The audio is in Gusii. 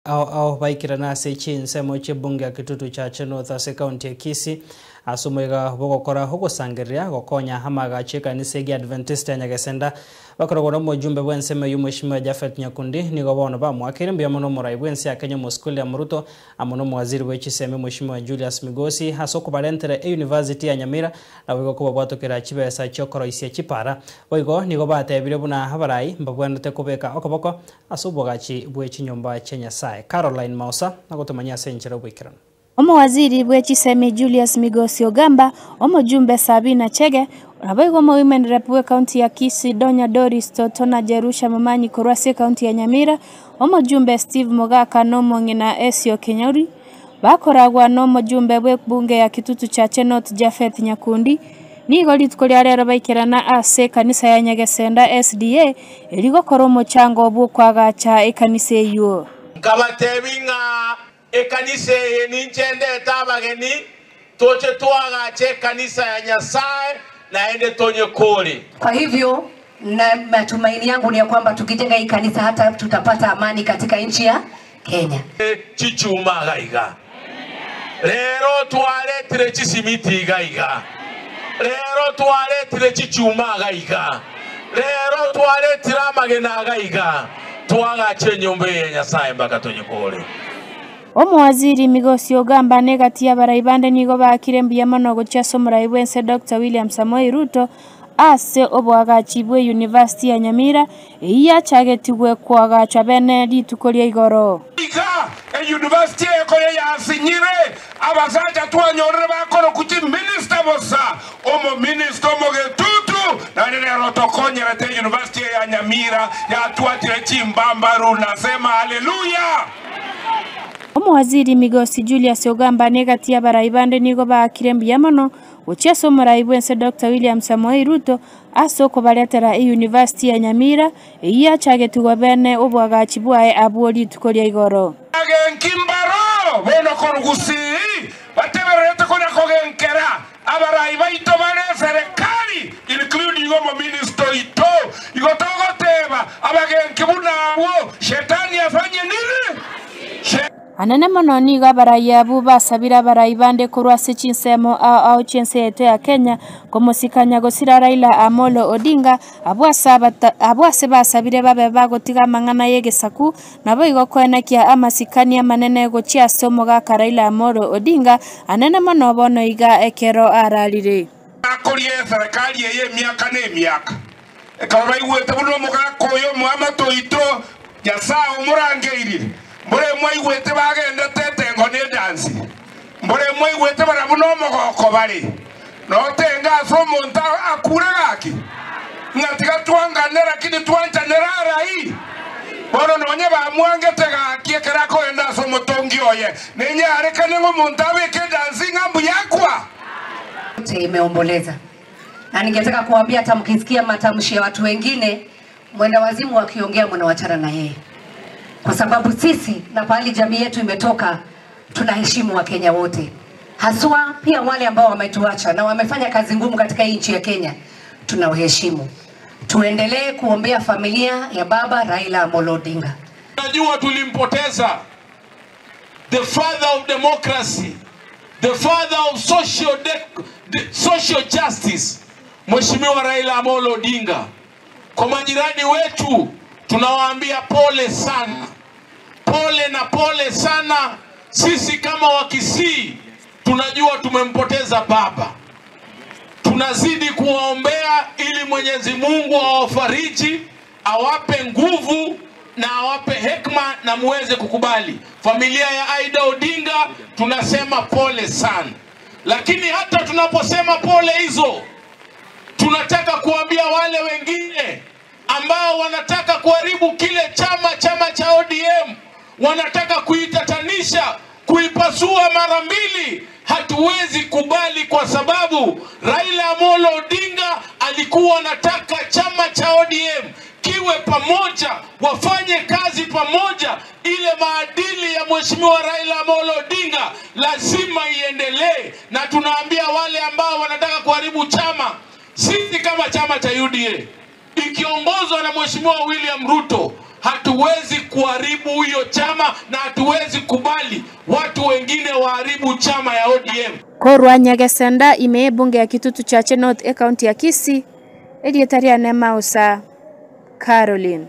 Ao ao baikerana ase chinsemo chi'ebunge ya Kitutu Chache North ase ekaunti ya Kisii ase omoyega bw'ogokora ogosangereria gokonya amaagacho y'ekanisa egi'Adventista ya Nyagesenda bakoragwa nomojumbe bw'ensemo eyio Mweshimiwa Japhet Nyakundi nigo bono bamoakeire mbuya mono omorai bw'ense ya Kenya Omosike William Ruto amo nomowaziri bw'echisemi Mweshimiwa Julius Migosi ase okobarentera eyunivasiti ya Nyamira Naboigo kobabwatokera chibesa chi'okoroisia chipara. Boigo nigo batebire buna abarai mbabwenerete kobeka okoboko ase obogachi bwe chinyomba chia Nyasae. Caroline Maosa nagotomanyia ase enchera y'oboikeranu. Omowaziri bwe chisemi Julius Migosi Ogamba, omojumbe Sabina Chege, naboigo omowomen rep bw'ecounty ya Kisii Donya Doris Toto na Jerusha Momanyi korwa ase ecounty ya Nyamira, omojumbe Steve Mogaka na omong'ina Esio Kenyori, Bakoragwa nomojumbe bw'ebunge ya Kitutu Chache North Japheth Nyakundi, nigo rituko ria rero baikerana ase ekanisa ya Nyagesenda SDA erio gokora omochango bw'okoagacha ekanisa eyio. Nkabateebia ng'a ekanisa eye ninche ndete abageni, toche toagache ekanisa ya Nyasae, naende tonyekore. Kwa hivyo na matumaini yangu ni ya kwamba tukijenga hii kanisa hata tutapata amani katika nchi ya Kenya. Chichuma iga iga. Rero twaretire chisimiti iga iga. Rero twaretire chichuma iga iga. Rero twaretire amagena iga iga. Twagache enyomba eye ya Nyasae mpaka tonyekore. Omowaziri Migosi Ogamba na egati y'abarai bande nigo baakire mbuya mono gochia ase omorai bw'ense Doctor William Samoei Ruto ase oboagachi bw'eyunivasiti ya Nyamira Eyio yachagetigwe koagachwa bene rituko ria igoro. Iga eyunivasiti eye konya yasinyire, abasacha twanyorire bakorokwa chiminista bosa, omominista omogetutu, naende nere otokonyerete eyunivasiti eye ya Nyamira yatwatire chimbambaru, nasema haleluya! Omowaziri Migosi Julius Ogamba na egati y'abarai bande nigo baakire mbuya mono gochia ase omorai bw'ense Doctor William Samoei Ruto Ase okobaretera eyunivasiti ya Nyamira, eyio yachagetigwe bene oboagachi bwaye abwo rituko ria igoro. Agenki mbaro bono korwa Gusii batebererete konya kogenkera abarai baito bare eserekari including omominister oito. Igo togoteba abagenki buna abwo shetani afanye nini? Anene mono nigo abarai abwo basabire abarai bande korwa ase chinsemo ao ao chi'ense yaito ya Kenya komosikanya gosira Raila Amolo Odinga abwo ase abwo ase basabire babe bagotiga amang'ana y'egesaku naboigo koenekia amasikani amanene gochia ase omogaka Raila Amolo Odinga anene mono bono iga ekero ararire. Nakoria eserekari eye emiaka na emiaka, Ekero baigwete buna omogaka oyo omoamate oito Nyasae omorangeirie, mbore mwaigwete bagendete etengo na edansi, mbore mwaigwete barabwo nomogoko bare, Notenge ase omonto akure gaki, ng'a tiga twangane lakini twanchanere arai? Bono nonye bamwangete gaki ekero akogenda ase omotongi oye, nenyarekane ng'a omonto abeke edansi ng'a mbuya akwa? Imeomboleza. Na ningetaka kuambia hata mkisikia matamshi ya watu wengine, mwenda wazimu akiongea mnawachana na yeye, kwa sababu sisi na pahali jamii yetu imetoka tunaheshimu Wakenya wote, haswa pia wale ambao wametuacha na wamefanya kazi ngumu katika hii nchi ya Kenya, tunawaheshimu. Tuendelee kuombea familia ya baba Raila Amolo Odinga. Najua tulimpoteza the father of democracy, the father of social, de de social justice, Mheshimiwa Raila Amolo Odinga. Kwa majirani wetu tunawaambia pole sana, pole na pole sana. Sisi kama Wakisii tunajua tumempoteza baba, tunazidi kuwaombea ili Mwenyezi Mungu awafariji, awape nguvu na awape hekma na muweze kukubali. Familia ya Aida Odinga tunasema pole sana, lakini hata tunaposema pole hizo, tunataka kuambia wale wengine ambao wanataka kuharibu kile chama, chama cha ODM, wanataka kuitatanisha, kuipasua mara mbili. Hatuwezi kubali, kwa sababu Raila Amolo Odinga alikuwa anataka chama cha ODM kiwe pamoja, wafanye kazi pamoja. Ile maadili ya Mheshimiwa Raila Amolo Odinga lazima iendelee, na tunaambia wale ambao wanataka kuharibu chama, sisi kama chama cha UDA ikiongozwa na Mheshimiwa William Ruto Hatuwezi kuharibu hiyo chama na hatuwezi kubali watu wengine waharibu chama ya ODM. Korwa Nyagesenda ime ebunge ya Kitutu Chache North ekaunti ya Kisii, erieta riane Mausa Caroline.